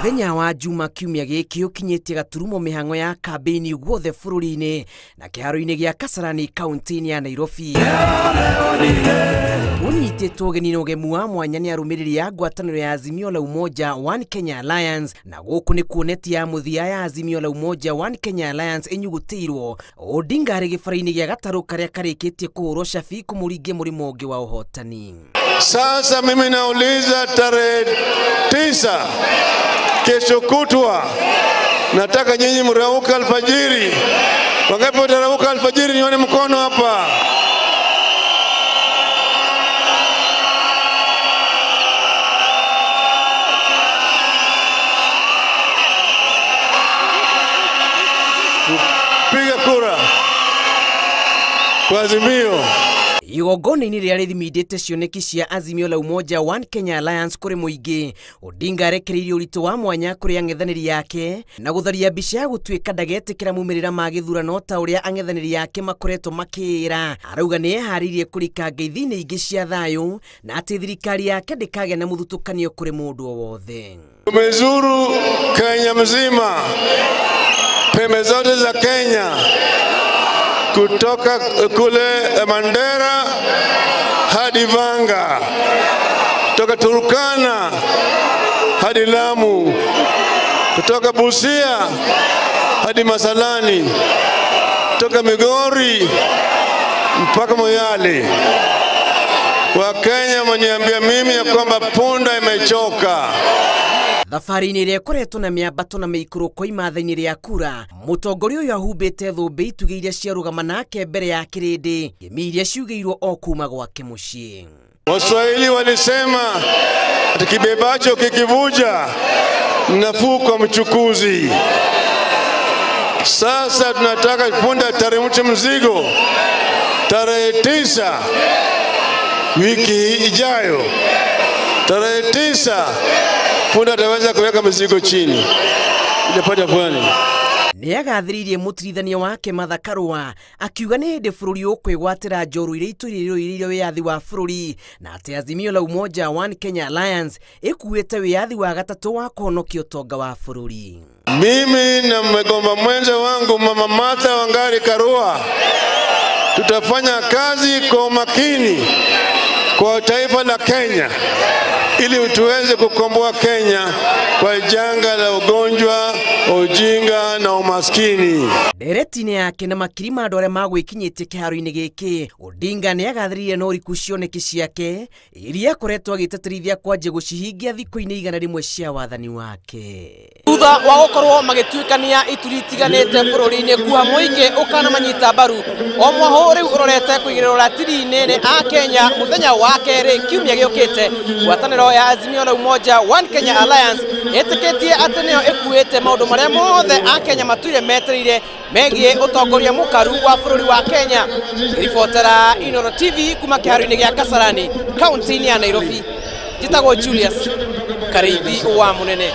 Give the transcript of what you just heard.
Muthenya wa Juma kiumia gĩkĩ ũkinyĩtie gaturumo mĩhang'o ya kambĩini guothe bũrũri-inĩ na kĩharo-inĩ gĩa Kasarani kaunti-inĩ ya Nairobi. Ũnyitĩtwo ũgeni na ũgemu wa mwanya nĩ arũmĩrĩri a ngwatanĩro ya Azimio la Umoja One Kenya Alliance, na gũkũ nĩ kuonetie ya mũthia ya Azimio la Umoja One Kenya Alliance ĩnyugutĩirwo. Odinga arĩ gĩbara-inĩ gĩa gatarũ karĩa karĩkĩtie kũhũrwo cabi kũmũringia mũrĩmo ũngĩ wa ũhotani. Sasa mimi nauliza, tarehe 9 kesho kutwa, nataka nyinyi mrauka alfajiri. Wangapi watarauka alfajiri? Nione mkono hapa. Piga kura kwa Azimio. Igongona-inĩ rĩrĩa rĩthimindĩte cioneki cia Azimio la Umoja One Kenya Alliance kũrĩ mũingĩ, Odinga arekereirie ũritũ wa mwanya kũrĩ ang'ethanĩri yake na gũtharia mbica ya gũtuĩka ndagetĩkĩra maumĩrĩra ma gĩthurano ta ũrĩa ang'ethanĩri yake makoretwo makĩĩra. Arauga nĩ eharĩirie kũrika ngeithi-inĩ ingĩ cia thayũ na atĩ thirikari yake ndĩkagĩa na mũthutũkanio kũrĩ mũndũ o wothe. Tumezuru Kenya mzima, pembe zote za Kenya, kutoka kule Mandera hadi Vanga, kutoka Turkana hadi Lamu, kutoka Busia hadi Masalani, kutoka Migori mpaka Moyale. Wakenya waniambia mimi ya kwamba punda imechoka. Thabarĩ-inĩ ĩrĩa ĩkoretwo na mĩambato na mĩikũrũko imatha-inĩ rĩa kura, mũtongoria ũyũ ahumbĩte thũmbĩ itugĩ iria ciarũgama nake mbere ya kĩrĩndĩ, ngemi iria ciugĩirwo o kuma gwake mũciĩ. Waswahili walisema ati kibebacho kikivuja nafuu kwa mchukuzi. Sasa tunataka punda teremshe mzigo tarehe 9 wiki ijayo. Tarehe 9 punda ataweza kuweka mzigo chini. Ilipata pwani. Nĩ agathĩrĩirie mũtirithania wake Martha Karua akiuga nĩ hĩndĩ bũrũri ũkwĩgwatĩra njorua iria itũirĩrĩire wĩyathi wa bũrũri na atĩ Azimio la Umoja One Kenya Alliance ĩkuĩte wĩyathi wa gatatũ wa kũhonokia ũtonga wa bũrũri. Mimi na mgomba mwenza wangu Mama Martha Wangari Karua tutafanya kazi kwa umakini kwa taifa la Kenya ili tuweze kukomboa Kenya kwa janga la ugonjwa, ujinga na umaskini. Ndereti-inĩ yake na makiri ma andũ arĩa magwĩkinyĩtie kĩharo-inĩ gĩkĩ, Odinga nĩ agathĩrĩirie na ũriku cioneki ciake iria akoretwo agĩtĩtĩrithia kwanjia gũcihingia thikũ-inĩ 100 cia wathani wake. Thutha wa gũkorwo magĩtuĩkania ituri itiganĩte bũrũri-inĩ kuha mũingĩ ũkanamanyita mbaru, o mwahũ rĩu ũrorete kũigĩrĩrwo ratiri-inĩ nĩ a Kenya mũthenya wa kerĩ kiumia gĩũkĩte. Ngwatanĩro ya Azimio la Umoja One Kenya Alliance ĩtĩkĩtie atĩ nĩyo ĩkuĩte maũndũ marĩa mothe a Kenya matũire metereire megiĩ ũtongoria mũkaru wa bũrũri wa Kenya. Ribotera Inooro TV kuma kĩharo-inĩ gĩa Kasarani kaunti-inĩ ya Nairobi, njĩtagwo Julius Karĩithi wa Mũnene.